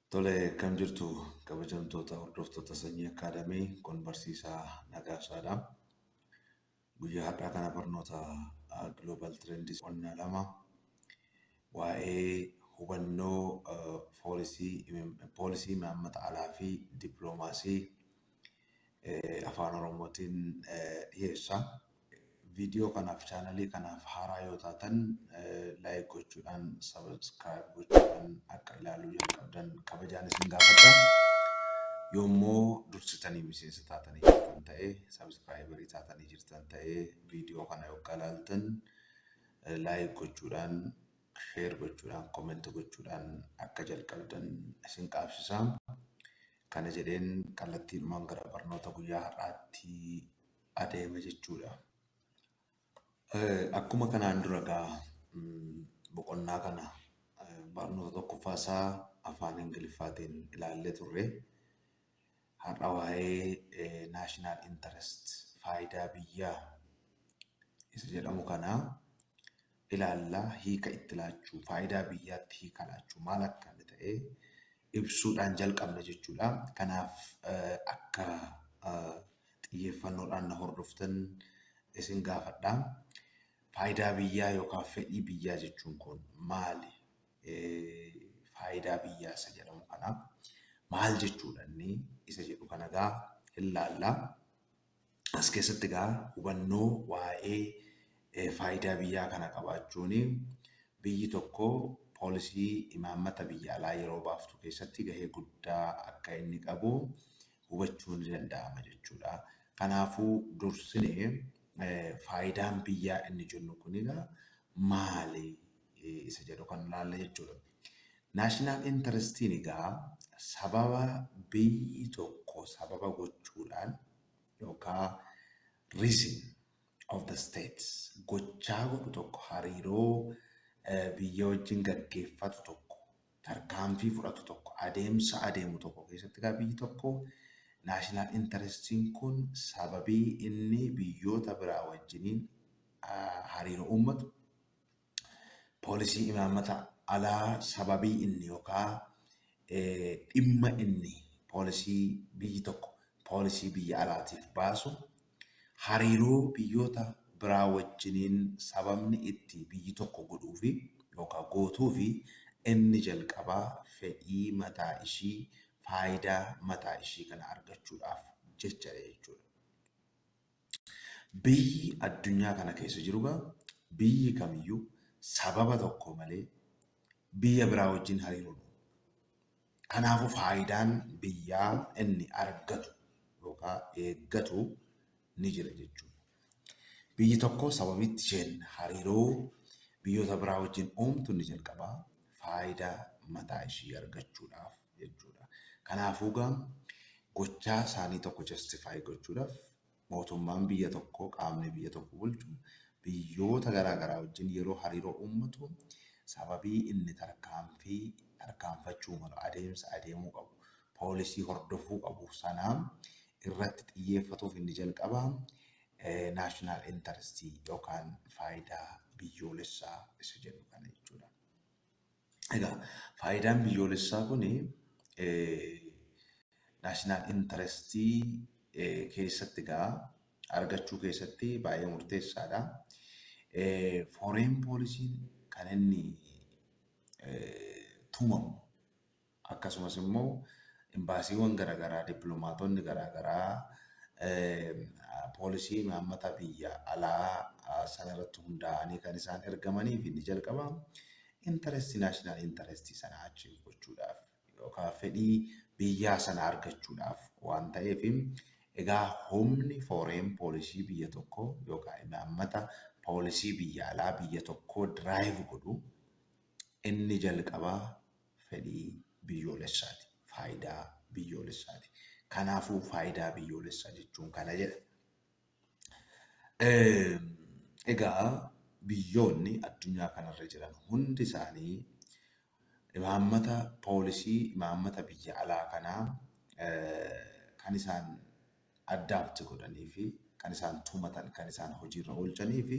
Tole, akkam jirtu kabajamtoota hordoftoota Sanyii Akaadamii? Kun barsiisaa Nagaasaadha. Guyyaa har'aa kana barnoota Global Trends qonnaa 2 waa'ee hubannoo poolisii imaammata alaa fi dippiloomaasii afaan Oromootiin dhiyeessa. Viidiyoo kanaaf, chaanalii kanaaf haaraa yoo taatan, like gochuudhaan, subscribe gochuudhaan akka ilaaluu jalqabdan kabajaan isin gaafadha. Yoommoo dursitanii miseensa taatanii jirtan ta'e, subscriberii taatanii jirtan ta'e, viidiyoo kana yoggaa ilaaltan like gochuudhaan, share gochuudhaan, comment gochuudhaan akka jalqabdan isin qaabsisa. Kana jedheen kallattiidhumaan gara barnoota guyyaa har'aatti adeema jechuudha. Akkuma kanaan dura egaa boqonnaa kana barnoota tokkoffaa isaa afaan Ingiliffaatiin ilaallee turre. Har'a waa'ee national interest, faayidaa biyyaa isa jedhamu kana ilaalla. Hiika itti laachuu, faayidaa biyyaatti hiika laachuu maal akka inni ta'e ibsuudhaan jalqabna jechuudha. Kanaaf akka xiyyeeffannoodhaan na hordoftan isin gaafadha. Faayidaa biyyaa yookaan fedhii biyyaa jechuun kun maali? Faayidaa biyyaa isa jedhamu kana maal jechuudha inni isa jedhu kana egaa ilaalla. As keessatti egaa hubannoo waa'ee faayidaa biyyaa kana qabaachuun biyyi tokko poolisii imaammata biyya alaa yeroo baaftu keessatti gahee guddaa akka inni qabu hubachuun ni danda'ama jechuudha. Kanaafuu dursinee faayidaan biyyaa inni jennu kun egaa maali isa jedhu kan ilaalla jechuudha. National interestiin egaa sababa biyyi tokko sababa gochuudhaan yookaan reason of the states gochaa godhu tokko, hariiroo biyya wajjin gaggeeffatu tokko, tarkaanfii fudhatu tokko, adeemsa adeemu tokko keessatti egaa biyyi tokko national interestiin kun sababii inni biyyoota biraa wajjiniin hariiroo uummatu, poolisii imaammata alaa sababii inni yookaan dhimma inni poolisii biyyi tokko poolisii biyya alaatiif baasu, hariiroo biyyoota biraa wajjiniin sababni itti biyyi tokko godhuu fi yookaan gootuu fi inni jalqabaa fedhii mataa ishii, faayidaa mataa ishii kana argachuudhaaf jecha jechuudha. Biyyi addunyaa kana keessa jiru egaa biyyi kamiyyuu sababa tokko malee biyya biraa wajjin hariiroo hin uumu. Kanaafuu faayidaan biyyaa inni argatu yookaan eeggatu ni jira jechuudha. Biyyi tokko sababiitti isheen hariiroo biyyoota biraa wajjin uumtu inni jalqabaa faayidaa mataa ishii argachuudhaaf jechuudha. Kanaafuu egaa gochaa isaanii tokko justify gochuudhaaf mootummaan biyya tokkoo, qaamni biyya tokko bulchu biyyoota garaa garaa wajjin yeroo hariiroo uummatu, sababii inni tarkaanfii tarkaanfachuu malu, adeemsa adeemuu qabu, poolisii hordofuu qabu sanaa irratti xiyyeeffatuuf inni jalqabaa national interestii yookaan faayidaa biyyoolessaa isa jedhu kana jechuudha. Egaa faayidaan biyyoolessaa kuni national interestii keessatti egaa argachuu keessatti baay'ee murteessaadha. Foreign policyn kan inni tumamu, akkasumas immoo imbaasiiwwan garaagaraa, dippiloomaatonni garaagaraa poolisii imaammata biyya alaa sana irratti hundaa'anii kan isaan ergamanii fi inni jalqabaa interestii, national interestii sana achieve gochuudhaaf yookaan fedhii biyyaa sana argachuudhaaf waan ta'eef, egaa humni foreign policy biyya tokkoo yookaan imaammata poolisii biyya alaa biyya tokkoo drive godhu inni jalqabaa fedhii biyyoolessaati. Faayidaa biyyoolessaati. Kanaafuu faayidaa biyyoolessaa jechuun kana jedha. Egaa biyyoonni addunyaa kanarra jiran hundi isaanii imaammata poolisii imaammata biyya alaa kanaa kan isaan adopt godhanii fi kan isaan tumatan, kan isaan hojiirra oolchanii fi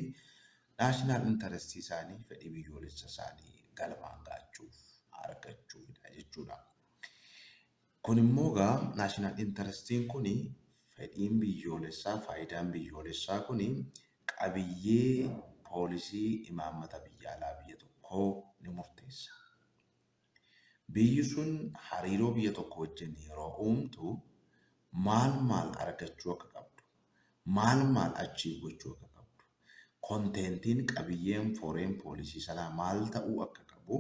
national interestii isaanii, fedhii biyyoolessa isaanii galmaan ga'achuuf, argachuufidha jechuudha. Kun immoo egaa national interestiin kuni fedhiin biyyoolessaa, faayidaan biyyoolessaa kuni qabiyyee poolisii imaammata biyya alaa biyya tokkoo ni murteessa. Biyyi sun hariiroo biyya tokko wajjin yeroo uumtu maal maal argachuu akka qabdu, maal maal achieve gochuu akka qabdu, contentiin qabiyyeen foreign policy sanaa maal ta'uu akka qabu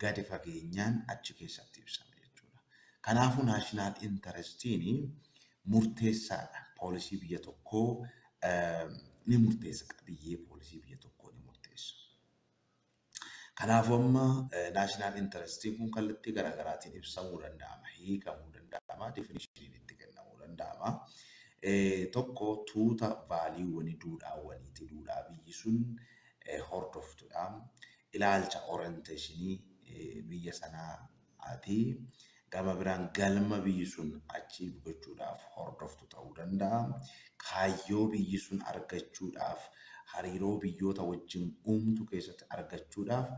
gadi fageenyaan achi keessatti ibsama jechuudha. Kanaafuu national interestiin murteessaadha. Poolisii biyya tokkoo ni murteessa. Qabiyyee poolisii biyya tokkoo ni murteessa. Kanaafuu amma national interestiin kun kallattii garaagaraatiin ibsamuu danda'ama, hiikamuu danda'ama, definitioniin itti kennamuu danda'ama. Tokko tuuta valuewwanii duudhaawwaniiti. Duudhaa biyyi sun hordoftudha. Ilaalcha orientationii biyya sanaati. Gama biraan galma biyyi sun achieve gochuudhaaf hordoftu ta'uu danda'a. Kaayyoo biyyi sun argachuudhaaf hariiroo biyyoota wajjin uumtu keessatti argachuudhaaf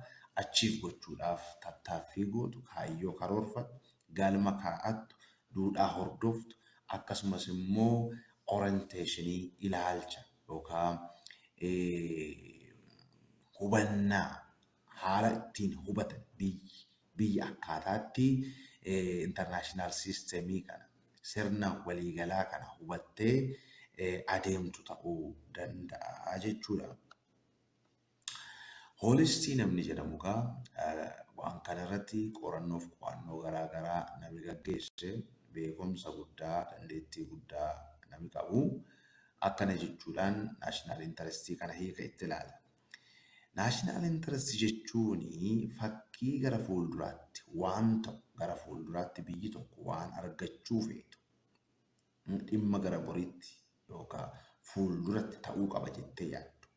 achieve gochuudhaaf tattaaffii gootu, kaayyoo karoorfattu, galma kaa'attu, duudhaa hordoftu, akkasumas immoo orientationii ilaalcha yookaan hubannaa haala ittiin hubatan biyyi akkaataatti international systemii kana sirna waliigalaa kana hubattee adeemtu ta'uu danda'a jechuudha. Holsti namni jedhamu egaa waan kanarratti qorannoof qo'annoo garaagaraa namni gaggeesse beekumsa guddaa dandeettii guddaa namni qabu akkana jechuudhaan national interestii kana hiika itti ilaala. National interestii jechuun fakkii gara fuulduraatti waan ta'u gara fuulduraatti biyyi tokko waan argachuu feetu dhimma gara boriitti yookaan fuulduratti ta'uu qaba jettee yaaddu.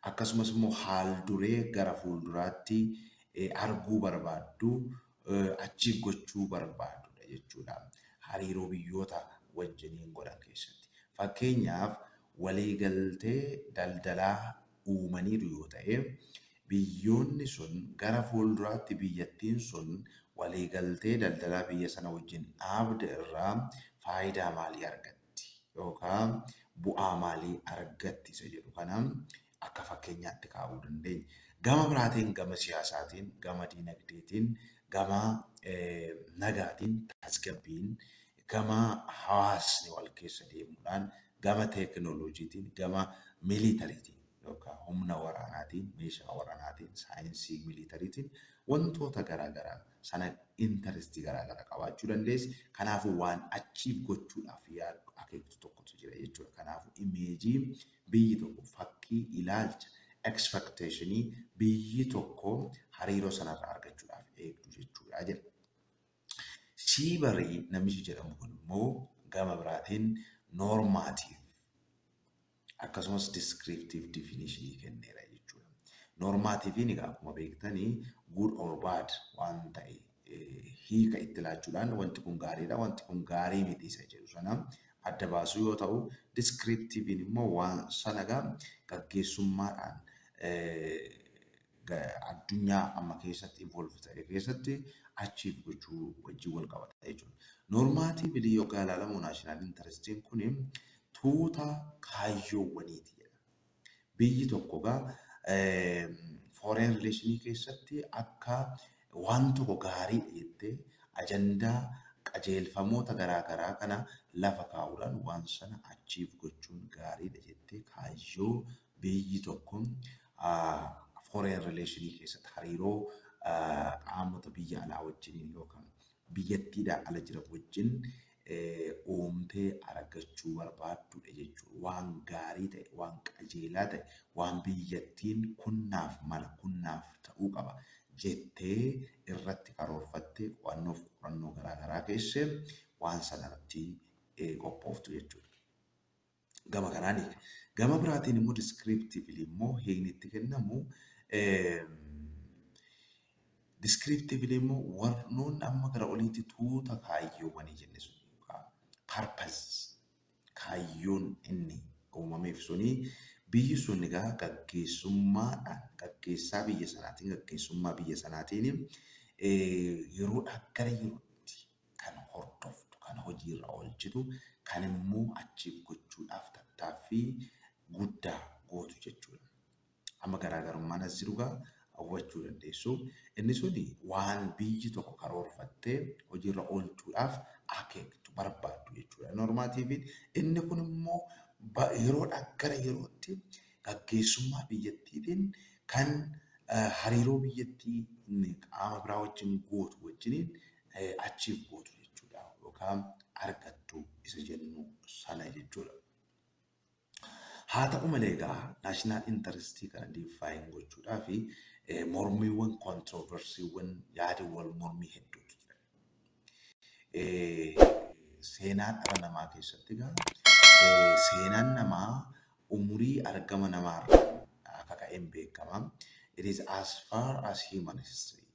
Akkasumas immoo haal duree gara fuulduraatti arguu barbaaddu achieve gochuu barbaaddudha jechuudha. Hariiroo biyyoota wajjiniin godhan keessatti. Fakkeenyaaf waliigaltee daldalaa uumaniiru yoo ta'e biyyoonni sun gara fuulduraatti biyyattiin sun waliigaltee daldalaa biyya sana wajjin dhaabde irraa faayidaa maalii argatti yookaan bu'aa maalii argatti isa jedhu kana akka fakkeenyaatti kaa'uu dandeenya. Gama biraatiin gama siyaasaatiin, gama diinagdeetiin, gama nagaatiin, tasgabbiin, gama hawaasni wal keessa deemuudhaan, gama teekinooloojiitiin, gama militarytiin yookaan humna waraanaatiin, meeshaa waraanaatiin, saayinsii militarytiin wantoota garaagaraa sana interestii garaagaraa qabaachuu dandeessi. Kanaafuu waan achieve gochuudhaaf yaaddu akeektu tokkotu jira jechuudha. Kanaafuu imageii biyyi tokko fakkii ilaalcha expectationii biyyi tokko hariiroo sanarraa argachuudhaaf eegdu jechuudha jedha. Seabury namichi jedhamu kun immoo gama biraatiin normative akkasumas descriptive definitionii kenneera jechuudha. Normativeiin egaa akkuma beektanii good or bad waan ta'e hiika itti laachuudhaan wanti kun gaariidha, wanti kun gaarii miti isa jedhu sana adda baasuu yoo ta'u, descriptiveiin immoo waan sana egaa gaggeessummaadhaan addunyaa amma keessatti evolve ta'e keessatti achieve gochuu wajjin wal qabata jechuudha. Normatively yoggaa ilaalamu national interestiin kun tuuta kaayyoowwaniiti jedha. Biyyi tokko egaa foreign relationii keessatti akka waan tokko gaariidha jettee ajandaa qajeelfamoota garaa garaa kana lafa kaa'uudhaan waan sana achieve gochuun gaariidha jettee kaayyoo biyyi tokko foreign relationii keessatti hariiroo qaamota biyya alaa wajjiniin yookaan biyyattiidhaa ala jiran wajjin uumtee argachuu barbaaddudha jechuudha. Waan gaarii ta'e, waan qajeelaa ta'e, waan biyyattiin kunnaaf mala, kunnaaf ta'uu qaba jettee irratti karoorfattee qo'annoof qorannoo garaa garaa keessee waan sanarratti qophooftu jechuudha. Gama kanaan gama biraatiin immoo descriptively immoo hiikni itti kennamu descriptively immoo warnoonni amma gara oliitti tuuta kaayyoowwanii jenne sun yookaan purpose kaayyoon inni uumameef suni biyyi sun egaa gaggeessummaadhaan gaggeessaa biyya sanaatiin gaggeessummaa biyya sanaatiin yeroodhaa gara yerootti kan hordoftu hojiirra oolchitu, kan immoo achiif gochuudhaaf tattaaffii guddaa gootu jechuudha. Amma garaagarummaan as jiru gaa hubachuu dandeessu. Inni suni waan biyyi tokko karoorfattee hojiirra oolchuudhaaf akeektu, barbaaddu jechuudha. Normativeiin inni kun immoo yeroodhaa gara yerootti gaggeessummaa biyyattiitiin kan hariiroo biyyattii qaama biraa wajjin gootu wajjiniin achiif gootu jechuudha. Yookaan argattu isa jennu sana jechuudha. Haa ta'u malee egaa national interestii kana define gochuudhaa fi mormiiwwan, controversywwan, yaadawwan mormii hedduutu jira. Seenaa dhala namaa keessatti egaa seenaan namaa umurii argama namaarraa akka ka'een beekama. It is as far as human history,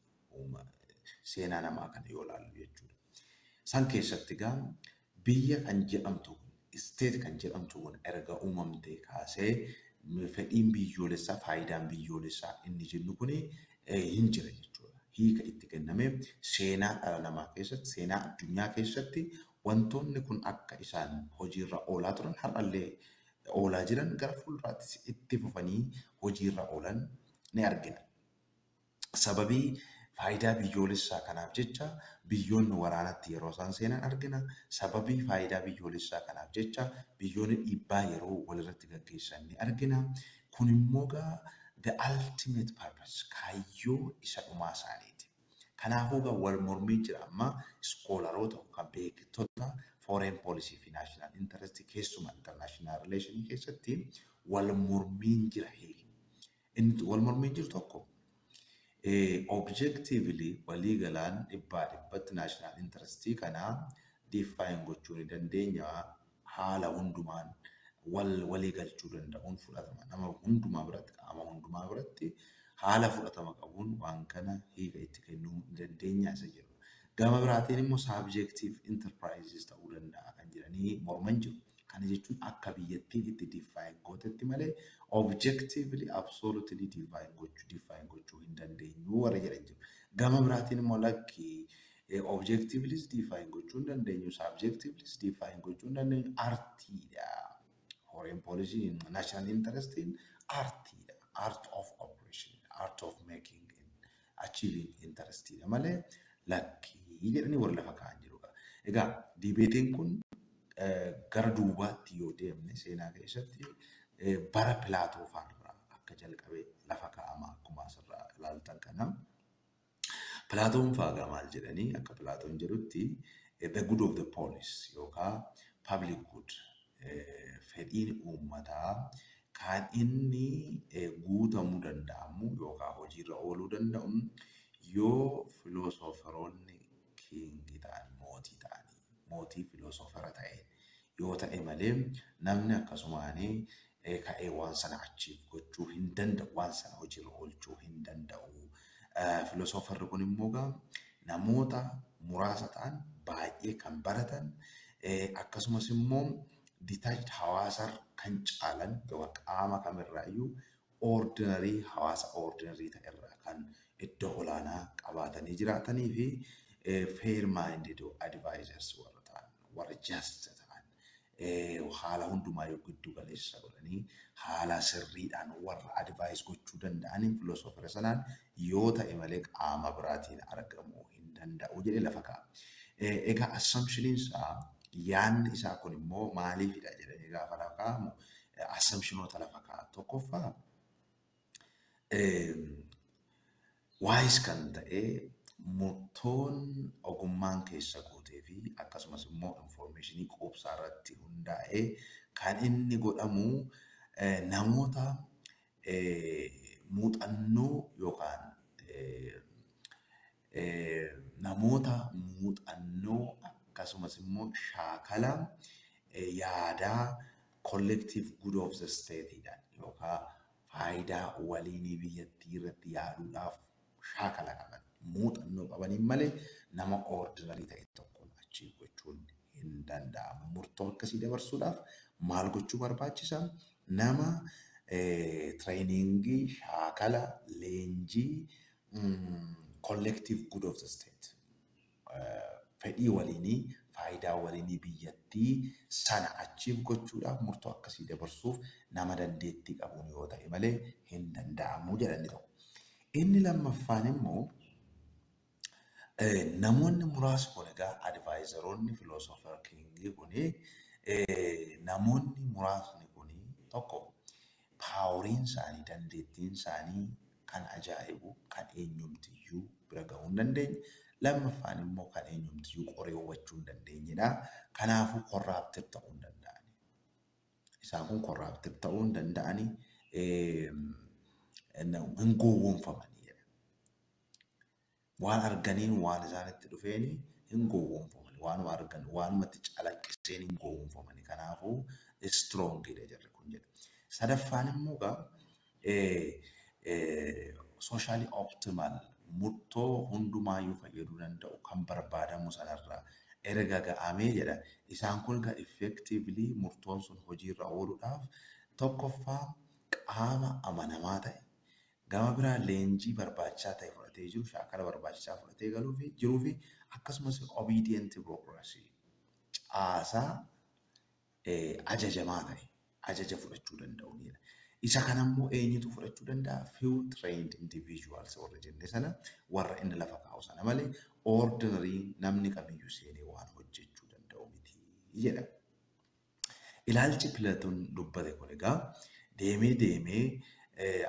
seenaa namaa kana yoo ilaallu jechuudha. San keessatti egaa biyya kan jedhamtu kun, state kan jedhamtu kun erga uumamtee kaasee fedhiin biyyoolessaa, faayidaan biyyoolessaa inni jennu kuni hin jira jechuudha. Hiika itti kennamee seenaa dhala namaa keessatti, seenaa addunyaa keessatti wantoonni kun akka isaan hojiirra oolaa turan, har'allee oolaa jiran, gara fuulduraattis itti fufanii hojiirra oolan ni argina. Sababii faayidaa biyyoolessaa kanaaf jecha biyyoonni waraanatti yeroo isaan seenan argina. Sababii faayidaa biyyoolessaa kanaaf jecha biyyoonni dhiibbaa yeroo walirratti gaggeessan ni argina. Kun immoo gaa the ultimate purpose, kaayyoo isa dhumaa isaaniiti. Kanaafuu gaa wal mormii jira amma scholaroota yookaan beektota foreign policy fi national interest, keessumaa international relation keessatti wal mormiin jira. Inni wal mormiin jiru tokko, objectively, waliigalaan, dhibbaa dhibbatti national interestii kana define gochuu ni dandeenya, haala hundumaan wal walii galchuu danda'uun fudhatama. Nama hundumaa biratti, qaama hundumaa biratti haala fudhatama qabuun waan kana hiika itti kennuu ni dandeenya isa jedhu. Gama biraatiin immoo subjective enterprises ta'uu danda'a kan jedhanii morman jiru. Kana jechuun akka biyyattiin itti define gootetti malee objectively, absolutely define gochuu hin dandeenyu warra jedhan jiru. Gama biraatiin immoo lakki, objectively define gochuu hin dandeenyu, subjectively define gochuu hin dandeenyu, artiidha. Foreign policy, national interestiin artiidha. Art of operation, art of making, achieving interestidha malee lakkii jedhanii warra lafa kaa'an jiru. Egaa debateiin kun gara duubaatti yoo deemne seenaa keessatti bara Pilaatoo fa'arraa akka jalqabe lafa kaa'ama akkuma asirraa ilaaltan kana. Pilaatoon fa'aa maal jedhanii? Akka Pilaatoon jedhutti the good of the polis yookaan public good, fedhiin uummataa kan inni guutamuu danda'amu yookaan hojiirra ooluu danda'u yoo philosopheroonni kingii ta'an, mootii ta'anii, mootii philosophera ta'e yoo ta'e malee namni akkasumaanii ka'ee waan sana achiif gochuu hin danda'u, waan sana hojiirra oolchuu hin danda'u. Philosopherri kun immoo namoota muraasa ta'an, baay'ee kan baratan, akkasumas immoo detached, hawaasa kan caalan yookaan qaama kamirraayyuu ordinary, hawaasa ordinary ta'erraa kan iddoo olaanaa qabaatanii jiraatanii fi fair minded advisors warra ta'an, warra just ta'an, haala hundumaa yoo giddu galeessa godhanii haala sirriidhaan warra advise gochuu danda'aniin, philosophera sanaan yoo ta'e malee qaama biraatiin argamuu hin danda'u jedhee lafa kaa'a. Egaa assumptioniin isaa, yaadni isaa kun immoo maaliifidha jedhanii gaafa lafa kaa'amu assumptionoota lafa kaa'a. Tokkoffaa, wise kan ta'e, murtoon ogummaan keessa guutee fi akkasumas immoo informationii quubsaa irratti hundaa'ee kan inni godhamu namoota muuxannoo yookaan namoota muuxannoo akkasumas immoo shaakala yaadaa collective good of the stateidhaan yookaan faayidaa waliinii biyyattii irratti yaaduudhaaf shaakala qaban, muuxannoo qabaniin malee nama ordinary ta'e tokkoon achieve gochuun hin danda'amu. Murtoo akkasii dabarsuudhaaf maal gochuu barbaachisa? Nama trainingii, shaakala, leenjii collective good of the state, fedhii waliinii, faayidaa waliinii biyyattii irratti Faayidaa waliinii biyyattii sana achiif gochuudhaaf murtoo akkasii dabarsuuf nama dandeettii qabuun yoo ta'e malee hin danda'amu jedha inni tokko. Inni lammaffaan immoo namoonni muraasni kun egaa adviseroonni philosopher kingii kuni, namoonni muraasni kuni tokko poweriin isaanii, dandeettiin isaanii kan ajaa'ibu, kan eenyumtiyyuu bira gahuu hin dandeenye. Lammaffaan immoo kan eenyumtiyyuu qoree hubachuu hin dandeenyedha. Kanaafuu corrupted ta'uu hin danda'ani. Isaan kun corrupted ta'uu hin danda'ani, hin gowwoomfamanii jedha. Waan arganiin, waan isaanitti dhufeen hin gowwoomfamani. Waanuma argan, waanumatti calaqqiseen hin gowwoomfamani. Kanaafuu strongidha jarri kun jedha. Sadaffaan immoo egaa socially optimal murtoo hundumaayyuu fayyaduu danda'u kan barbaadamu sanarra erga ga'amee jedha. Isaan kun egaa effectively murtoon sun hojiirra ooluudhaaf tokkoffaa qaama amanamaa ta'e, gama biraa leenjii barbaachisaa ta'e fudhatee jiru, shaakala barbaachisaa fudhatee galuu fi jiruu fi akkasumas obedient bureaucracy, caasaa ajajamaa ta'e, ajaja fudhachuu danda'uunidha. Isa kanammoo eenyutu fudhachuu danda'a? Few trained individuals warra jenne sana, warra inni lafa kaa'u sana malee ordinary namni kamiyyuu seenee waan hojjechuu danda'u miti jedha. Ilaalchi Pilaatoon dubbate kun egaa deemee deemee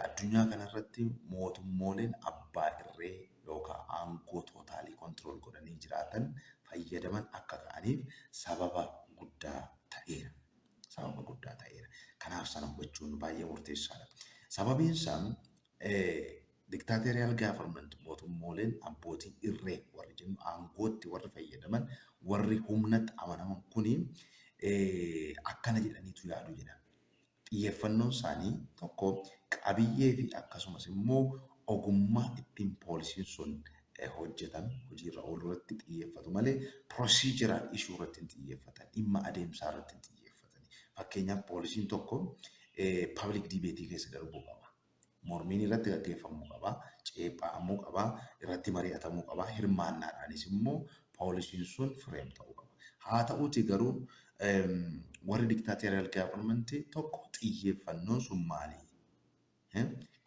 addunyaa kanarratti mootummooleen abbaa irree yookaan aangoo totally control godhanii jiraatan fayyadaman akka ka'aniif sababa guddaa ta'eera. Sababa guddaa ta'eera. Kanaaf sana hubachuun baay'ee murteessaadha. Sababiin isaa dictatorial government, mootummooleen abbootii irree warri jennu, aangootti warri fayyadaman, warri humnatti amanaman kuni akkana jedhaniitu yaadu jedha. Xiyyeeffannoon isaanii tokko qabiyyee fi akkasumas immoo ogummaa ittiin policyn sun hojjetame hojiirra ooluu irratti xiyyeeffatu malee procedural issue irratti hin xiyyeeffatan. Dhimma adeemsaa irratti hin xiyyeeffatan. Fakkeenyaaf, policyn tokko public debate keessa darbuu qaba. Mormiin irratti gaggeeffamuu qaba. Ceephaa'amuu qaba. Irratti mari'atamuu qaba. Hirmaannaadhaanis immoo policyn sun frame ta'uu qaba. Haa ta'uuti garuu warri dictatorial government tokko xiyyeeffannoon sun maali?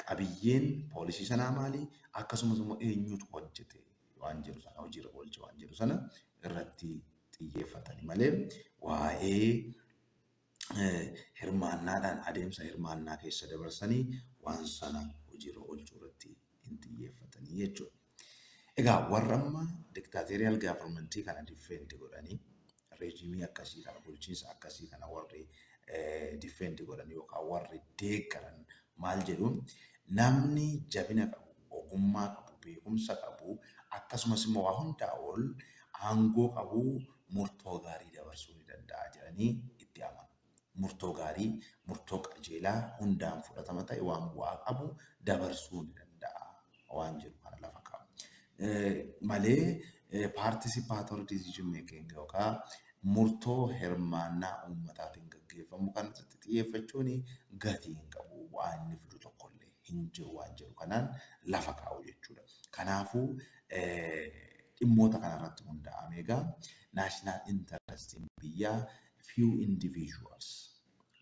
Qabiyyeen policy sanaa maali? Akkasumas immoo eenyutu hojjete waan jedhu sana, hojiirra oolche waan jedhu sana irratti xiyyeeffatani malee waa'ee hirmaannaadhaan adeemsa hirmaannaa keessa dabarsanii waan sana hojiirra oolchuu irratti hin xiyyeeffatanii jechuudha. Egaa warra amma dictatorial governmentii kana defend godhanii, regime akkasii kana, bulchiinsa akkasii kana warri defend godhan yookaan warri deeggaran maal jedhu? Namni jabina qabu, ogummaa qabu, beekumsa qabu, akkasumas immoo waa hundaa ol aangoo qabu murtoo gaarii dabarsuu ni danda'a jedhanii itti amanu. Murtoo gaarii, murtoo qajeelaa hundaan fudhatama ta'e, waan bu'aa qabu dabarsuu ni danda'a waan jedhu kana lafa kaa'u. Malee participatory decision making yookaan murtoo hirmaannaa uummataatiin gaggeeffamu kanatti xiyyeeffachuun gatii hin qabu, bu'aa inni fidu tokkollee hin jiru waan jedhu kanaan lafa kaa'u jechuudha. Kanaafuu dhimmoota kanarratti hundaa'amee egaa national interestiin biyyaa few individuals,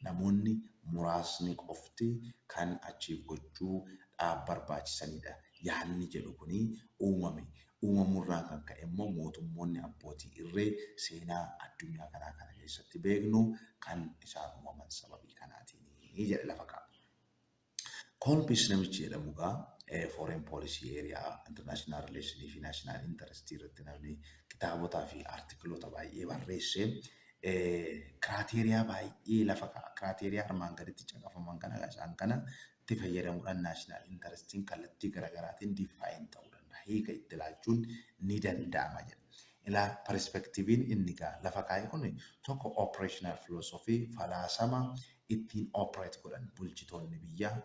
namoonni muraasni qofti kan achiif gochuu barbaachisanidha. Yaadni jedhu kuni uumame. Uumamurraa kan ka'e immoo mootummoonni abbootii irree seenaa addunyaa kanaa kana keessatti beeknu kan isaan uumaman sababii kanaatiin jedhe lafa kaa'a. Koolbis namichi jedhamu egaa foreign policy area, international relation fi national interest irratti namni kitaabotaa fi articleoota baay'ee barreesse criteria baay'ee lafa kaa'a. Criteria armaan gaditti caqafaman kana, isaan kana itti fayyadamuudhaan national interestiin kallattii garaagaraatiin define ta'uu danda'a. Hiika itti laachuun ni danda'ama jedha. Ilaa, perspectiveiin inni gaa lafa kaa'e kun tokko operational philosophy, falaasama ittiin operate godhan bulchitoonni biyyaa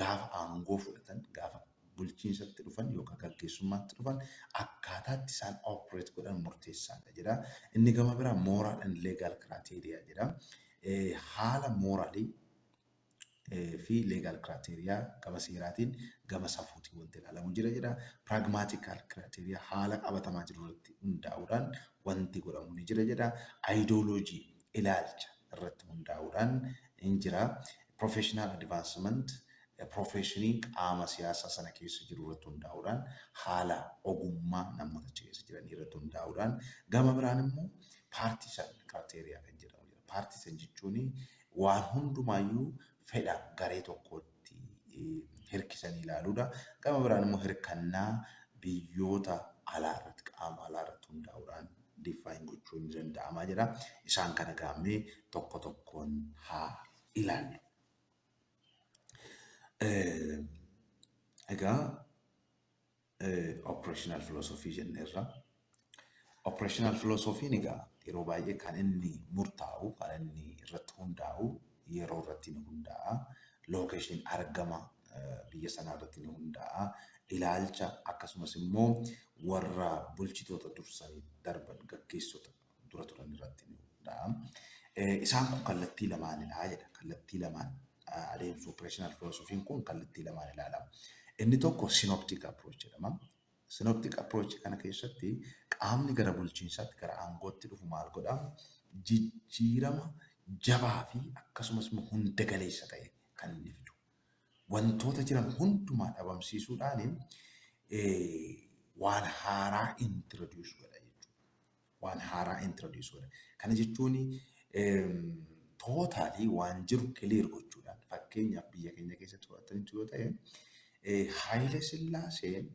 gaafa aangoo fudhatan, gaafa bulchiinsatti dhufan yookaan gaggeessummaatti dhufan, akkaataatti isaan operate godhan murteessaadha jedha. Inni gama biraa moral and legal criteria jedha. Haala moralii fi legal criteria gama seeraatiin, gama safuutiin wanti ilaalamu jira jedha. Pragmatical criteria haala qabatamaa jiru irratti hundaa'uudhaan wanti godhamu ni jira jedha. Ideology, ilaalcha irratti hundaa'uudhaan ni jira. Professional advancement, professionii qaama siyaasaa sana keessa jiru irratti hundaa'uudhaan, haala ogummaa namoota achi keessa jiran irratti hundaa'uudhaan, gama biraan immoo partisan criteria kan jedhamu jira. Partisan jechuun waan hundumaayyuu fedha garee tokkotti hirkisanii ilaaluudha. Gama biraan immoo hirkannaa biyyoota alaa irratti, qaama alaa irratti hundaa'uudhaan define gochuun ni danda'ama jedha. Isaan kana gaammee tokko tokkoon haa ilaallu. Egaa operational philosophy jenneerra. Operational philosophy'n egaa yeroo baay'ee kan inni murtaa'u, kan inni irratti hundaa'u, yeroo irratti ni hundaa'a. Location, argama biyya sanaa irratti ni hundaa'a. Ilaalcha akkasumas immoo warra bulchitoota dursanii darban, gaggeessota dura turan irratti ni hundaa'a. Isaan kun kallattii lamaanidha jedha. Kallattii lamaan adeemsu, operational philosophy'n kun kallattii lamaan ilaalama. Inni tokko synoptic approach jedhama. Synoptic approach kana keessatti qaamni gara bulchiinsaatti, gara aangootti dhufu maal godhaa? Jijjiirama jabaa fi akkasumas immoo hunda galeessa ta'e kan inni fidu. Wantoota jiran hundumaa dhabamsiisuudhaan waan haaraa introduce godha jechuudha. Waan haaraa introduce godha. Kana jechuun totally waan jiru clear gochuudhaan, fakkeenyaaf biyya keenya keessatti fudhataniitu yoo ta'e, Haayile Sillaaseen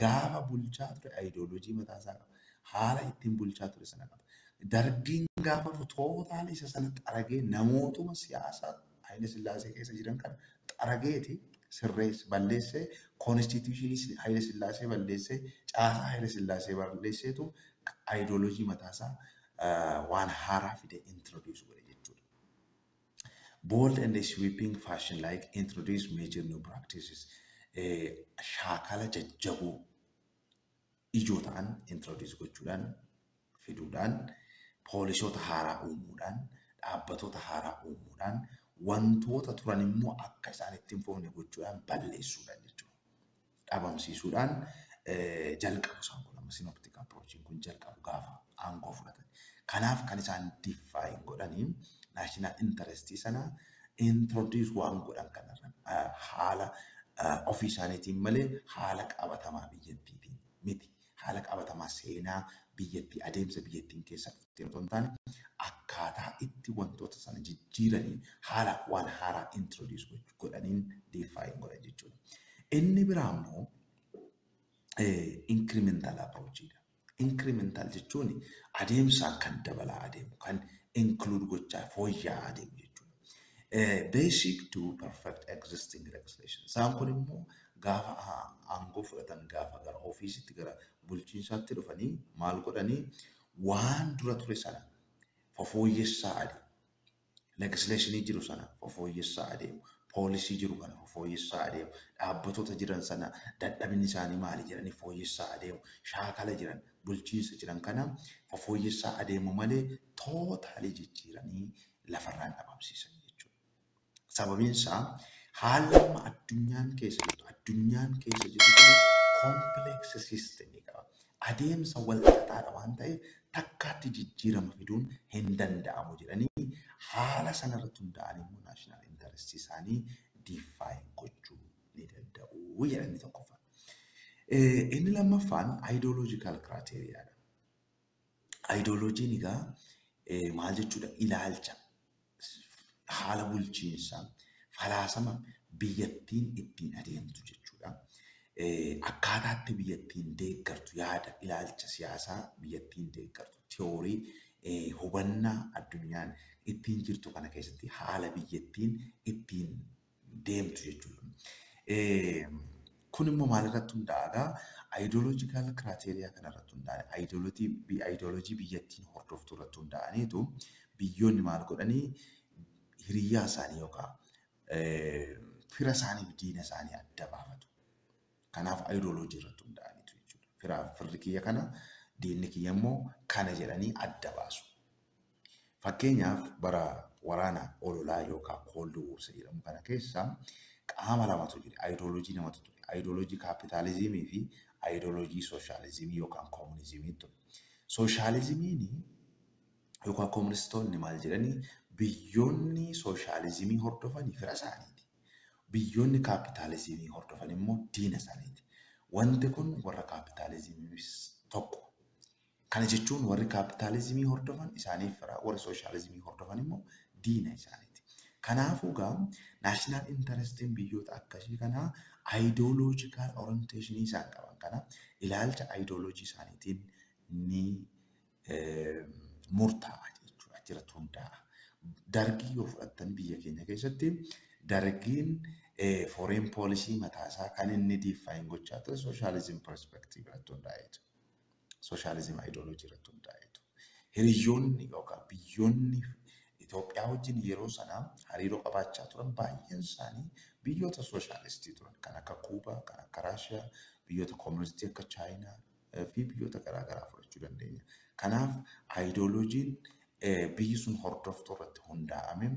gaafa bulchaa ture ayidooloojii mataa isaa qaba. Haala ittiin bulchaa ture sana qaba. Dargiin gaafa dhufu totally isa sana xaragee, namootuma siyaasaa Haayile Sillaasee keessa jiran kana xarageeti sirreesse, balleessee, constitutionii Haayile Sillaasee balleessee, caasaa Haayile Sillaasee balleesseetu ayidooloojii mataasaa waan haaraa fide introduce godhe jechuudha. Bold and sweeping fashion, like introduce major new practices, shaakala jajjaboo ijoo ta'an introduce gochuudhaan fiduudhaan, poolisoota haaraa uumuudhaan, dhaabbatoota haaraa uumuudhaan, wantoota turan immoo akka isaan itti hin fufne gochuudhaan balleessuudhaan jechuudha. Dhabamsiisuudhaan jalqabu isaan kun amma synoptic approachiin kun jalqabu gaafa aangoo fudhatan. Kanaaf kan isaan define godhanii national interestii sana introduce waan godhan kanarra haala ofii isaaniitiin malee haala qabatamaa biyyattiitiin miti. Haala qabatamaa seenaa biyyattii, adeemsa biyyattiin keessa dhufte otoo hin taane, akkaataa itti wantoota sana jijjiiraniin, haala waan haaraa introduce godhaniin define godhan jechuudha. Inni biraa immoo incremental approachidha. Incremental jechuun adeemsaan kan dabalaa adeemu, kan include gochaa fooyya'aa adeemu jechuudha. Basic to perfect existing legislation. Isaan kun immoo gaafa aangoo fudhatan, gaafa gara ofiisitti, gara bulchiinsaatti dhufanii maal godhanii, waan dura ture sana fofooyyessaa adeemu. Legislationii jiru sana fofooyyessaa adeemu. Poolisii jiru kana fooyyessaa adeemu. Dhaabbatoota jiran sana dadhabinni isaanii maali jedhanii fooyyessaa adeemu. Shaakala jiran, bulchiinsa jiran kana fooyyessaa adeemu malee totally jijjiiranii lafarraan dhabamsiisan jechuudha. Sababiin isaa haalli amma addunyaan keessa jirtu kun complex systemii qaba. Adeemsa wal xaxaadha waan ta'eef takkaatti jijjiirama fiduun hin danda'amu jedhanii haala sanarratti hundaa'anii immoo national interestii isaanii define gochuu ni danda'u jedhanii tokkoffaan. Inni lammaffaan ideological criteriaadha. Ideoloojiin egaa maal jechuudha? Ilaalcha haala bulchiinsaa, falaasama biyyattiin ittiin adeemtu jechuudha. Akkaataatti biyyattiin deeggartu, yaada ilaalcha siyaasaa biyyattiin deeggartu, tiyoorii hubannaa addunyaan ittiin jirtu kana keessatti haala biyyattiin ittiin deemtu jechuudha. Kun immoo maalirratti hundaa'a? Ideological criteria kanarratti hundaa'a. Ideoloojii biyyattiin hordoftu irratti hundaa'aniitu biyyoonni maal godhanii hiriyyaa isaanii yookaan fira isaanii fi diina isaanii adda baafatu. Kanaaf ideoloojii irratti hundaa'aniitu jechuudha. Firaaf firri kiyya kana, diinni kiyya immoo kana jedhanii adda baasu. Fakkeenyaaf bara Waraana ololaa yookaan Cold War jedhamu kana keessa qaama lamatu jira. Ayidooloojii lamatu ture. Ayidooloojii kaapitaalizimii fi ayidooloojii sooshaalizimii yookaan koomunizimii ture. Sooshaalizimiin yookaan koomunistoonni maal jedhanii, biyyoonni sooshaalizimii hordofan fira isaaniiti. Biyyoonni kaapitaalizimii hordofan immoo diina isaaniiti. Wanti kun warra kaapitaalizimiis tokko. Kana jechuun warri kaapitaalizimii hordofan isaaniif fira, warri sooshaalizimii hordofan immoo diina isaaniiti. Kanaafuu gaa national interestiin biyyoota akkasii kanaa ideological orientationii isaan qaban kana ilaalcha ayidooloojii isaaniitiin ni murtaa'a jechuudha. Achirratti hundaa'a. Dargii yoo fudhattan, biyya keenya keessatti dargiin foreign policy mataasaa kan inni define gochaa ture socialism perspective irratti hundaa'eetu. Socialism ideology irratti hundaa'eetu. Hiriyoonni yookaan biyyoonni Itoophiyaa wajjin yeroo sana hariiroo qabaachaa turan baay'een isaanii biyyoota sooshaalistii turan, kan akka Kuubaa, kan akka Raashiyaa, biyyoota kooministii akka Chaayinaa fi biyyoota garaagaraa fudhachuu dandeenya. Kanaaf ayidooloojiin biyyi sun hordoftuu irratti hundaa'ame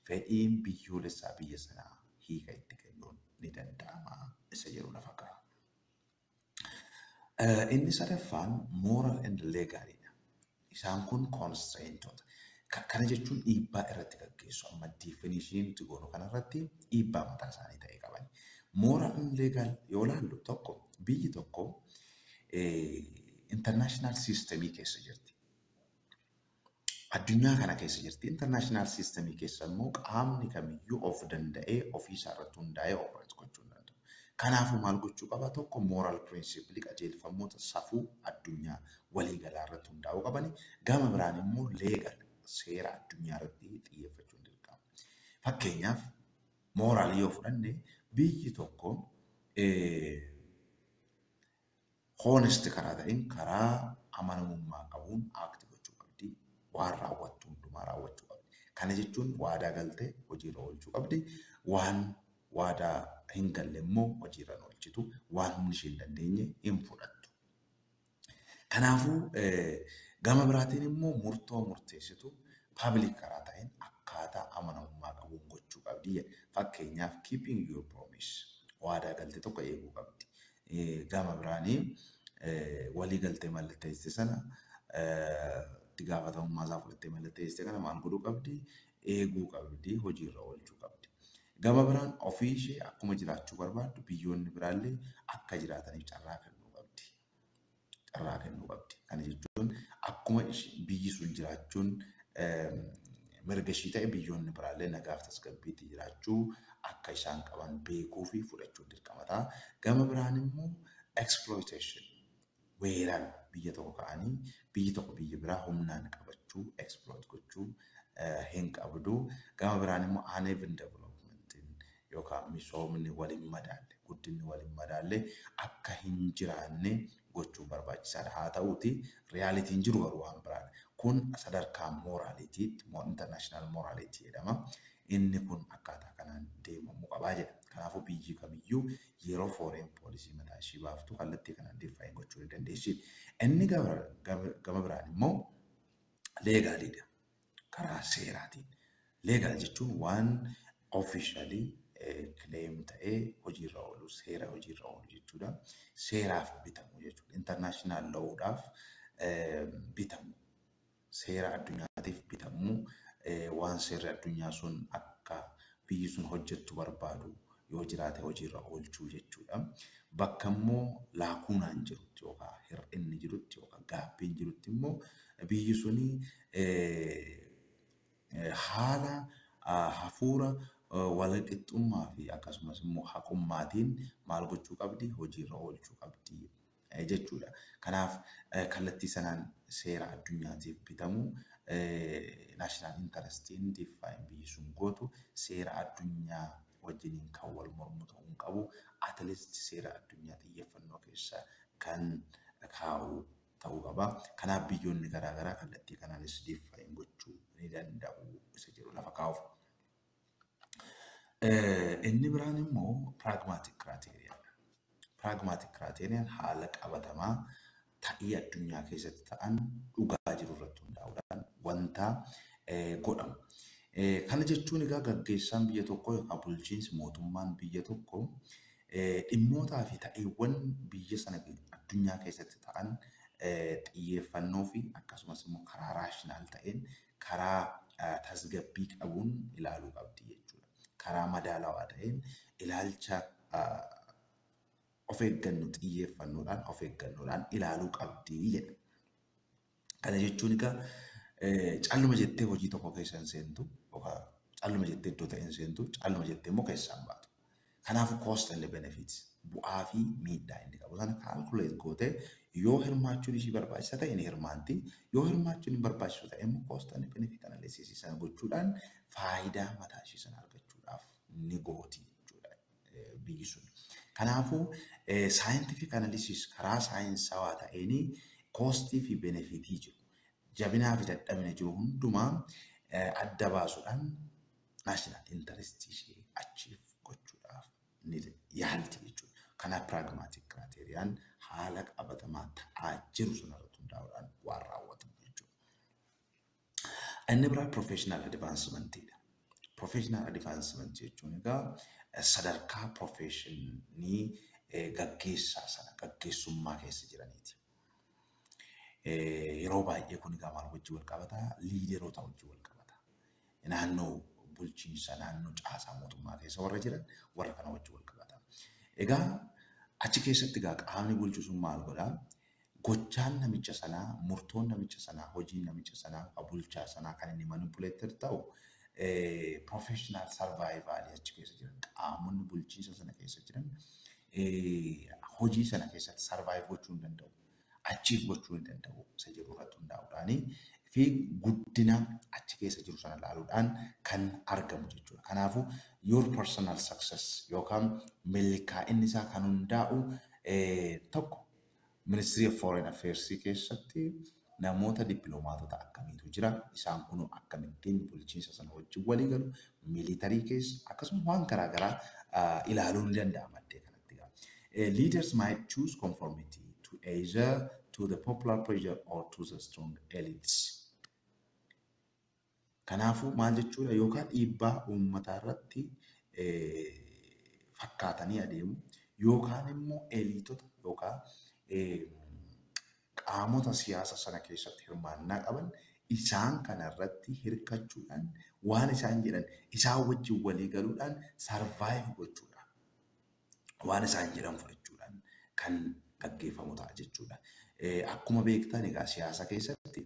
fedhiin biyyoolessaa biyya sanaa hiika itti kennuun ni danda'ama isa jedhu lafa kaa'a. Inni sadaffaan moral and legalidha. Isaan kun constraintoota. Kana jechuun dhiibbaa irratti gaggeessu. Amma definitionii nuti goonu kanarratti dhiibbaa mataa isaanii ta'e qaban. Moral and legal yoo ilaallu, tokko, biyyi tokko international systemii keessa jirti. Addunyaa kana keessa jirti. International systemii keessa immoo qaamni kamiyyuu of danda'ee ofiisaa irratti hundaa'ee operate gochuu hin danda'u. Kanaafuu maal gochuu qaba? Tokko, moral principle, qajeelfamoota safuu addunyaa waliigalaa irratti hundaa'uu qabani. Gama biraan immoo legal, seera addunyaa irratti xiyyeeffachuun dirqama. Fakkeenyaaf moralii yoo fudhanne, biyyi tokko honest karaa ta'een, karaa amanamummaa qabuun act gochuu qabdi. Waan raawwattu hundumaa raawwachuu qabdi. Kana jechuun waadaa galtee hojiirra oolchuu qabdi. Waan waadaa hin galle immoo hojiirra hin oolchitu. Waan humni ishee hin dandeenye hin fudhattu. Kanaafuu gama biraatiin immoo murtoo murteessitu public karaa ta'een akkaataa amanamummaa qabuun gochuu qabdi jedha. Fakkeenyaaf, keeping your promise, waadaa galte tokko eeguu qabdi. Gama biraanii walii galtee mallatteessite sana, itti gaafatamummaa isaa fudhattee mallatteessite kana maal godhuu qabdi? Eeguu qabdi, hojiirra oolchuu qabdi. Gama biraan ofii ishee akkuma jiraachuu barbaaddu biyyoonni biraallee akka jiraataniif carraa kennuu qabdi. Carraa kennuu qabdi. Kana jechuun akkuma biyyi sun jiraachuun mirga ishii ta'e, biyyoonni biraallee nagaaf tasgabbiitti jiraachuu akka isaan qaban beekuu fi fudhachuun dirqama ta'a. Gama biraan immoo exploitation, weerara biyya tokko ka'anii biyyi tokko biyya biraa humnaan qabachuu, exploit gochuu hin qabdu. Gama biraan immoo uneven development yookaan misoomni waliin madaalle, guddinni waliin madaalle akka hin jiraanne gochuun barbaachisaadha. Haa ta'uuti realityn jiru garuu waan biraadha. Kun sadarkaa moralitytti, international morality jedhama. Inni kun akkaataa kanaan deemamuu qabaa jedha. Kanaafuu biyyi kamiyyuu yeroo foreign policy mataa ishii baaftu kallattii kanaan define gochuu ni dandeessi. Inni gama biraan immoo legalidha. Karaa seeraatiin. Legal jechuun waan officially claim ta'ee hojiirra oolu, seera hojiirra oolu jechuudha. Seeraaf bitamu jechuudha. International law'udhaaf bitamu. Seera addunyaatiif bitamu, waan seerri addunyaa sun akka biyyi sun hojjettu barbaadu yoo jiraate hojiirra oolchuu jechuudha. Bakka immoo lacunaan jirutti yookaan hir'inni jirutti yookaan gaabbiin jirutti immoo biyyi suni haala hafuura walqixxummaa fi akkasumas immoo haqummaatiin maal gochuu qabdi, hojiirra oolchuu qabdi jechuudha. Kanaaf kallattii sanaan seera addunyaatiif bitamu, national interestiin define biyyi sun gootu seera addunyaa wajjiniin kan wal mormu ta'uu hin qabu. At least seera addunyaa xiyyeeffannoo keessa kan kaa'u ta'uu qaba. Kanaaf biyyoonni garaagaraa kallattii kanaanis define gochuu ni danda'u isa jedhu lafa kaa'uuf. Inni biraan immoo pragmatic criteriadha. Pragmatic criteriaan haala qabatamaa ta'ii addunyaa keessatti ta'an dhugaa jiru irratti hundaa'uudhaan wanta godhamu. Kana jechuun egaa gaggeessaan biyya tokkoo yookaan bulchiinsi mootummaan biyya tokkoo dhimmootaa fi ta'eewwan biyya sana addunyaa keessatti ta'an xiyyeeffannoo fi akkasumas immoo karaa rational ta'een, karaa tasgabbii qabuun ilaaluu qabdi jechuudha. Karaa madaalawaa ta'een, ilaalcha of eeggannoo xiyyeeffannoodhaan of eeggannoodhaan ilaaluu qabdi jedha. Kana jechuun egaa calluma jettee hojii tokko keessa hin seentu yookaan calluma jettee iddoo ta'e hin seentu, calluma jettee immoo keessaa hin baatu. Kanaafuu cost and benefits, bu'aa fi miidhaa inni qabu sana calculate gootee, yoo hirmaachuun ishii barbaachisa ta'e ni hirmaanti. Yoo hirmaachuun hin barbaachisu ta'e immoo cost and benefit analysis sana gochuudhaan faayidaa mataa ishii sana argachuudhaaf ni gooti jechuudha biyyi sun. Kanaafuu scientific analysis, karaa saayinsawaa ta'een costii fi benefitii jiru, jabinaa fi dadhabina jiru hundumaa adda baasuudhaan national interest ishee achieve gochuudhaaf ni yaalti jechuudha. Kanaaf pragmatic criteriaan haala qabatamaa ta'aa jiru sanarratti hundaa'uudhaan waan raawwatamu jechuudha. Inni biraa professional advancementidha. Professional advancement jechuun egaa sadarkaa professionii gaggeessaa sana gaggeessummaa keessa jiraniiti. Yeroo baay'ee kun egaa maal wajjin wal qabataa? Leaderoota wajjin wal qabata. Naannoo bulchiinsa, naannoo caasaa mootummaa keessa warra jiran, warra kana wajjin wal qabata. Egaa achi keessatti egaa qaamni bulchu sun maal godhaa? Gochaan namicha sanaa, murtoon namicha sanaa, hojiin namicha sanaa, bulchaa sanaa kan inni manipulated ta'u professional survival achi keessa jiran, qaamonni bulchiinsa sana keessa jiran hojii sana keessatti survive gochuu hin danda'u, achieve gochuu hin danda'u isa jedhu irratti hundaa'uudhaanii fi guddina achi keessa jiru sana ilaaluudhaan kan argamu jechuudha. Kanaafuu your personal success yookaan milkaa'inni isaa kan hundaa'u tokko Ministry of Foreign Affairs keessatti namoota dippiloomaatota akkamiitu jira? Isaan kun akkamittiin bulchiinsa sana wajjin walii galu? Military keessa akkasuma waan garaa garaa ilaaluun ni danda'ama iddoo kanatti. Leaders might choose conformity to either to the popular pressure or to the strong elites. Kanaafuu maal jechuudha? Yookaan dhiibbaa uummataa irratti fakkaatanii adeemu yookaan immoo eliteota yookaan qaamota siyaasa sana keessatti hirmaannaa qaban, isaan kana irratti hirkachuudhaan, waan isaan jedhan isaan wajjin walii galuudhaan survive gochuudha. Waan isaan jedhan fudhachuudhaan kan gaggeeffamu ta'a jechuudha. Akkuma beektan egaa siyaasa keessatti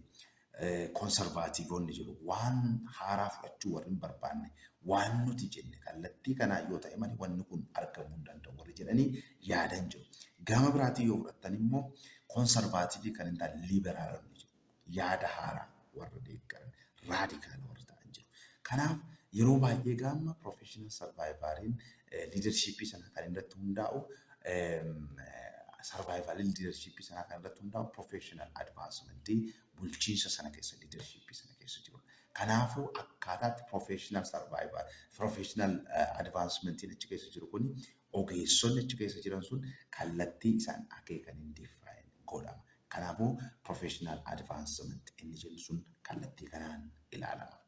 conservativeonni jiru. Waan haaraa fudhachuu warri hin barbaanne, waan nuti jenne kallattii kanaa yoo ta'e malee wanni kun argamuu hin danda'u warri jedhanii yaadan jiru. Gama biraatiin yoo fudhattan immoo conservative kan hin taane liberalonni jiru. Yaada haaraa warra deeggaran, radical warra ta'an jiru. Kanaaf yeroo baay'ee gama professional survivaliin leadershipii sana kan irratti hundaa'u, survival leadershipii sana kan irratti hundaa'u professional advancementii bulchiinsa sana keessa, leadershipii sana keessa jiru. Kanaafuu akkaataatti professional survival, professional advancementiin achi keessa jiru kuni, ogeessonni achi keessa jiran sun kallattii isaan akeekaniin define godhama. Kanaafuu professional advancement inni jennu sun kallattii kanaan ilaalama.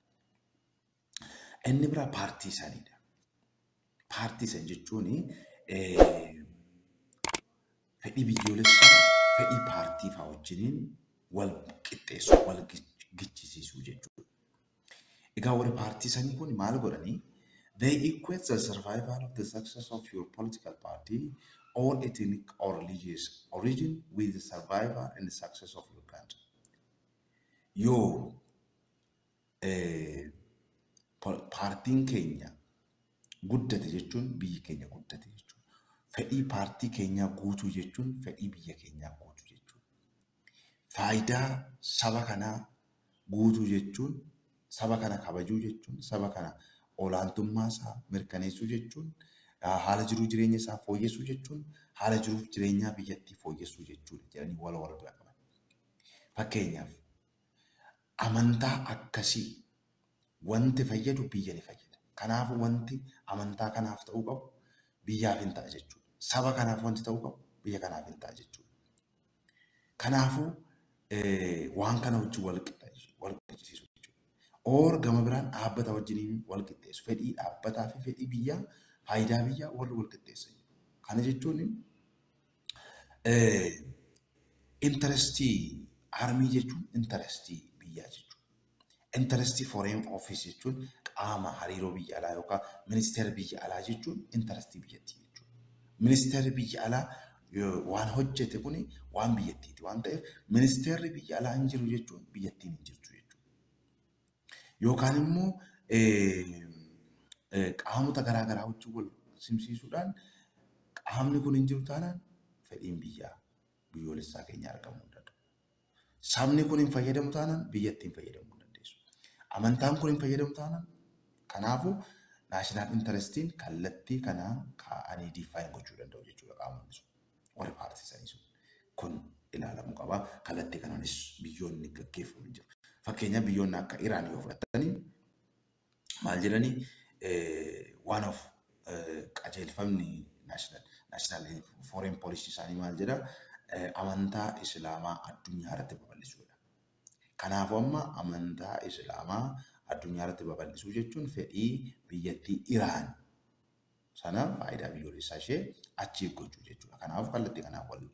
Inni biraa partisanidha. Partisan jechuun fedhii biyyoolessaa fedhii paartii fa'aa wajjiniin wal qixxeessuu, wal gichisiisuu jechuudha. Egaa warri partisan kun maal godhanii? They equate the survival of the success of your political party or ethnic or religious origin with the survival and the success of your country. Yoo paartiin keenya guddate jechuun biyyi keenya guddate jechuudha. Fedhii paartii keenyaa guutuu jechuun fedhii biyya keenyaa guutuu jechuudha. Faayidaa saba kanaa guutuu jechuun, saba kana kabajuu jechuun, saba kana olaantummaa isaa mirkaneessuu jechuun, haala jiruu jireenya isaa fooyyessuu jechuun, haala jiruuf jireenyaa biyyattii fooyyessuu jechuudha jedhanii wal wal bira qaban. Fakkeenyaaf amantaa akkasii wanti fayyadu biyya ni fayyada. Kanaafuu wanti amantaa kanaaf ta'uu qabu biyyaaf hin ta'a jechuudha. Saba kanaaf wanti ta'uu qabu biyya kanaaf hin ta'a jechuudha. Kanaafuu waan kana wajjin wal qixxeessisu jechuudha. Or gama biraan dhaabbata wajjiniin wal qixxeessu. Fedhii dhaabbataa fi fedhii biyyaa, faayidaa biyyaa warri wal qixxeessan jiru. Kana jechuun interestii army jechuun interestii biyyaa jechuudha. Interestii foreign office jechuun qaama hariiroo biyya alaa yookaan ministeera biyya alaa jechuun interestii biyyattii jechuudha. Ministeerri biyya alaa waan hojjete kuni waan biyyattiiti waan ta'eef ministeerri biyya alaa hin jiru jechuun biyyattiin hin jirtu jechuudha. Yookaan immoo qaamota garaa garaa wajjin wal simsiisuudhaan qaamni kun hin jiru taanaan fedhiin biyyaa biyyoolessaa keenya argamuu hin danda'u. Sabni kun hin fayyadamu taanaan biyyattiin fayyadamuu hin dandeessu. Amantaan kun hin fayyadamu taanaan, kanaafuu national interestiin kallattii kanaan kaa'anii define gochuu danda'u jechuudha qaamonni sun. Warri paartii sanii sun kun ilaalamuu qaba. Kallattii kanaanis biyyoonni gaggeeffamu jiru. Fakkeenyaaf, biyyoonni akka Iraan yoo fudhatanii maal jedhanii, one of qajeelfamni national foreign policy isaanii maal jedha? Amantaa Islaamaa addunyaa irratti babal'isuudha. Kanaafuu amma amantaa Islaamaa addunyaa irratti babal'isuu jechuun fedhii biyyattii Iraan sana, faayidaa biyyoolessaa ishee achiif gochuu jechuudha. Kanaafuu kallattii kanaan warri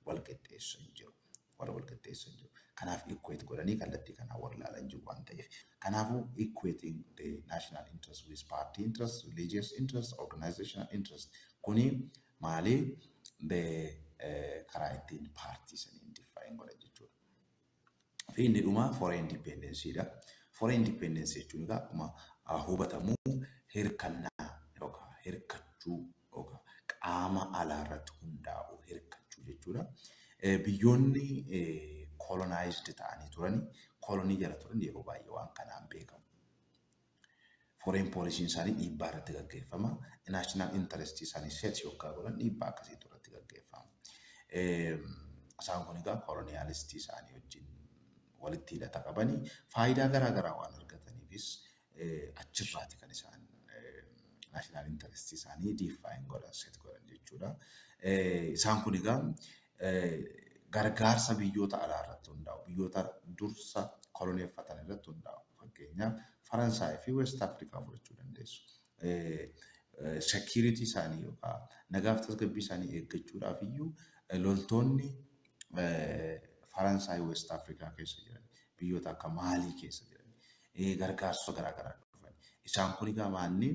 wal qixxeessan jiru. Warra wal qixxeessan jiru. Kanaaf equate godhanii kallattii kanaan warra ilaalan jiru waan ta'eef. Kanaafuu equating the national interest with party interest, religious interest, organizational interest kuni maali, the karaa ittiin paartii saniin define godhan jechuudha. Fi inni dhuma foreign dependency dha. Foreign dependency jechuun egaa akkuma hubatamu hirkannaa yookaan hirkachuu yookaan qaama alaa irratti hundaa'u hirkachuu jechuudha. Biyyoonni colonized ta'anii turani, kolonii jala turan yeroo baay'ee waan kanaan beekamu. Foreign policy isaanii dhiibbaa irratti gaggeeffama. National interest isaanii set yookaan godhan dhiibbaa akkasiitu irratti gaggeeffama. Isaan kun egaa colonialistii isaanii wajjin walitti hidhata qabanii faayidaa garaa garaa waan argataniifis achirraati kan isaan national interest isaanii define godhan, set godhan jechuudha. Isaan kun egaa gargaarsa biyyoota alaa irratti hundaa'u. Biyyoota dursa koloneeffatan irratti hundaa'u. Fakkeenyaaf, Faransaay fi West Afrikaa fudhachuu dandeessu. Security isaanii yookaan nagaaf tasgabbii isaanii eeggachuudhaaf iyyuu loltoonni Faransaay West Afrikaa keessa jiran, biyyoota akka Maalii keessa jiran, gargaarsota garaa garaa dhufan. Isaan kun egaa maanni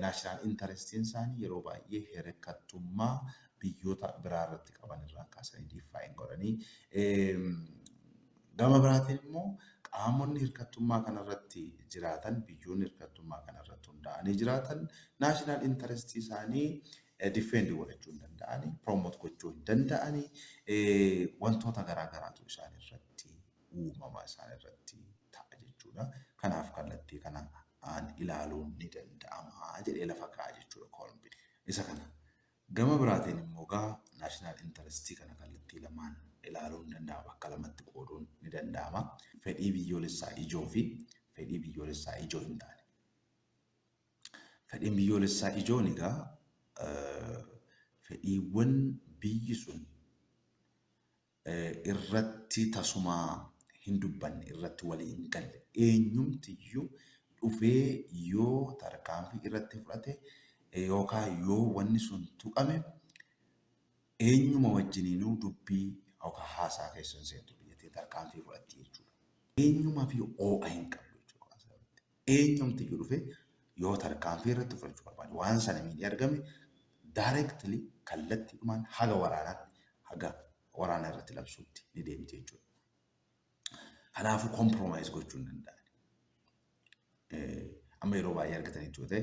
national interestiin isaanii yeroo baay'ee hirkattummaa biyyoota biraa irratti qaban irraa kaasanii define godhanii, gama biraatiin immoo qaamonni hirkattummaa kanarratti jiraatan, biyyoonni hirkattummaa kanarratti hundaa'anii jiraatan national interestii isaanii defend godhachuu hin danda'anii, promote gochuu hin danda'anii, wantoota garaa garaatu isaan irratti uumama, isaan irratti ta'a jechuudha. Kanaaf kallattii kana ilaaluun ni danda'ama jedhee lafa kaa'a jechuudha Koolbi. Isa kana. Gama biraatiin immoo gaa national interestii kana kallattii lamaan ilaaluun ni danda'ama. Bakka lamatti qooduun ni danda'ama. Fedhii biyyoolessaa ijoo fi fedhii biyyoolessaa ijoo hin taane. Fedhiin biyyoolessaa ijoon egaa fedhiiwwan biyyi sun irratti tasumaa hin dubbanne, irratti walii hin galle, eenyumtiyyuu dhufee yoo tarkaanfii irratti fudhate yookaan yoo wanni sun tuqame eenyuma wajjiniinuu dubbii yookaan haasaa keessa hin seentu, biyyattiin tarkaanfii fudhatti jechuudha. Eenyumaa fi oo'a hin qabdu jechuudha. Eenyumtiyyuu dhufee yoo tarkaanfii irratti fudhachuu barbaade, waan sana miidhee argame, directly kallattiidhumaan haga waraanaatti, haga waraana irratti labsuutti ni deemti jechuudha. Kanaafuu compromise gochuu hin danda'an. Amma yeroo baay'ee argatanii jechuudha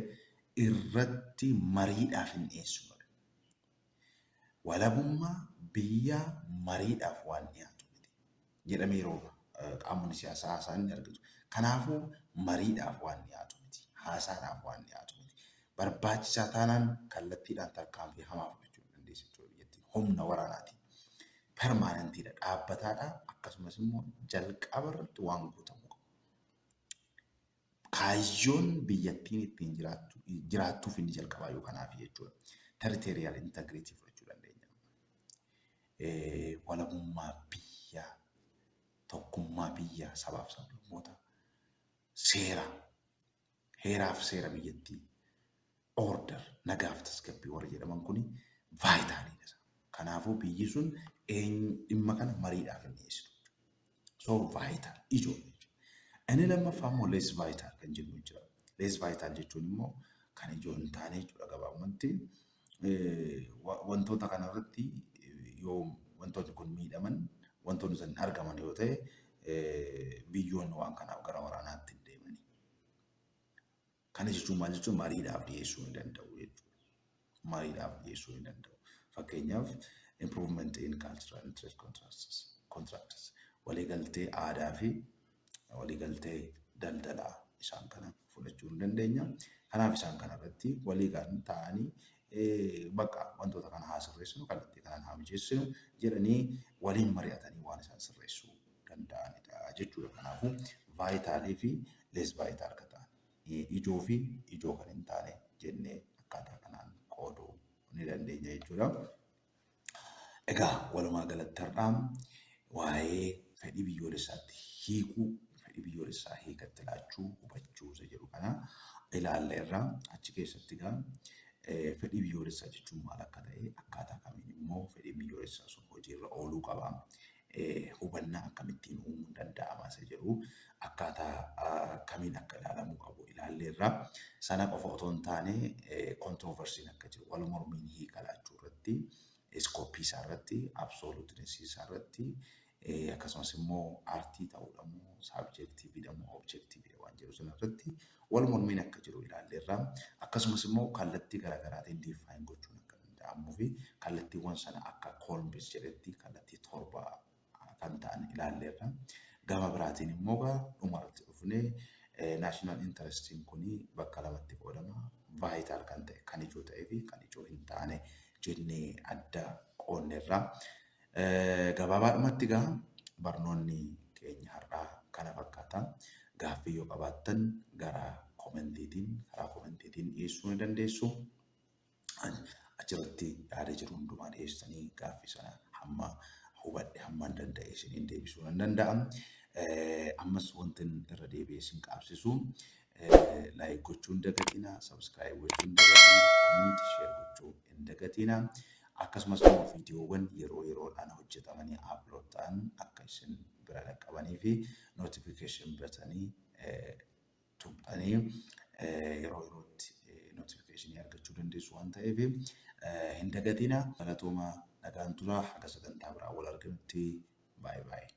irratti mariidhaaf hin dhiyeessu. Walabummaa biyyaa mariidhaaf waan dhiyaatu miti jedhamee yeroo qaamonni siyaasaa haasa'an ni argatu. Kanaafuu mariidhaaf waan dhiyaatu miti. Haasaadhaaf waan dhiyaatu miti. Barbaachisaa taanaan kallattiidhaan tarkaanfii hamaa fudhachuu dandeessa jechuudha biyyattiin humna waraanaatiin. Permanentiidha, dhaabbataadha, akkasumas immoo jalqaba irratti waan guutamuu qabu. Kaayyoon biyyattiin ittiin jiraattuuf inni jalqabaa yoo kanaaf jechuudha. Territorial integrity fudhachuu dandeenya. Walabummaa biyyaa, tokkummaa biyyaa, sabaaf sablammoota seera, heeraaf seera biyyattii, order, nagaaf tasgabbii warra jedhaman kuni vitaliidha. Kanaafuu biyyi sun dhimma kana mariidhaaf hin dhiyeessitu. So vital ijoo jechuudha. Inni lammaffaa immoo less vital kan jennu jira. Less vital jechuun immoo kan ijoo hin taane jechuudha gabaabumatti. Wantoota kanarratti yoo wantoonni kun miidhaman, wantoonni sun argaman yoo ta'e, biyyoonni waan kanaaf gara waraanaatti hin deemani. Kana jechuun maal jechuun? Mariidhaaf dhiyeessuu hin danda'u jechuudha. Mariidhaaf dhiyeessuu hin danda'u. Fakkeenyaaf, improvement in cultural and trade contracts, waliigaltee aadaa fi waliigaltee daldalaa isaan kana fudhachuu hin dandeenya. Kanaaf isaan kana irratti waliigaan ta'anii bakka wantoota kana haa sirreessinu, kallattii kanaan haa mijeessinu jedhanii waliin mari'atanii waan isaan sirreessuu danda'anidha jechuudha. Kanaafuu vitalii fi less vital kan ta'an, ijoo fi ijoo kan hin taane jennee akkaataa kanaan qooduu ni dandeenya jechuudha. Egaa walumaa galatti har'aa waa'ee fedhii biyyoolessaatti hiikuu, fedhii biyyoolessaa hiikatti laachuu, hubachuu isa jedhu kana ilaalleerra. Achi keessatti egaa fedhii biyyoolessaa jechuun maal akka ta'e, akkaataa kamiin immoo fedhiin biyyoolessaa sun hojiirra ooluu qaba, hubannaa akkamittiin uumuun danda'ama isa jedhu, akkaataa kamiin akka ilaalamuu qabu ilaalleerra. Sana qofa otoo hin taane controversyn akka jiru, wal mormiin hiika laachuu irratti, scopeii isaa irratti, absolutenessii isaa irratti, akkasumas immoo aartii ta'uudha moo subjectiveiidha moo objectiveiidha waan jedhu sana irratti wal mormiin akka jiru ilaalleerra. Akkasumas immoo kallattii garaagaraatiin define gochuun akka danda'amuu fi kallattiiwwan sana akka Columbus jedhetti kallattii 7 kan ta'an ilaalleerra. Gama biraatiin immoo dhumarratti dhufnee national interestiin kuni bakka lamatti qoodama. Vital kan ta'e, kan ijoo ta'ee fi kan ijoo hin taane jennee adda qoonneerra. Gabaabaadhumatti egaa barnoonni keenya har'aa kana fakkaata. Gaaffii yoo qabaattan gara commentiitiin, karaa commentiitiin dhiyeessuu ni dandeessu. Achirratti yaada jiru hundumaa dhiyeessanii gaaffii sana hamma hubadhe, hamma danda'e isiniin deebisuu nan danda'a. Ammas wanti irra deebi'ee isin qaabsisu, like gochuu hin dagatinaa, subscribe gochuu hin dagatinaa, comment, share gochuu hin dagatinaa. Akkasumas immoo viidiyoowwan yeroo yeroodhaan hojjetamanii upload ta'an akka isin bira dhaqqabanii fi notification buttonii tuqxanii yeroo yerootti notificationii argachuu dandeessu waan ta'eef hin dagatinaa. Galatoomaa, nagaan turaa, haga sagantaa biraa wal arginutti, baay'ee baay'ee.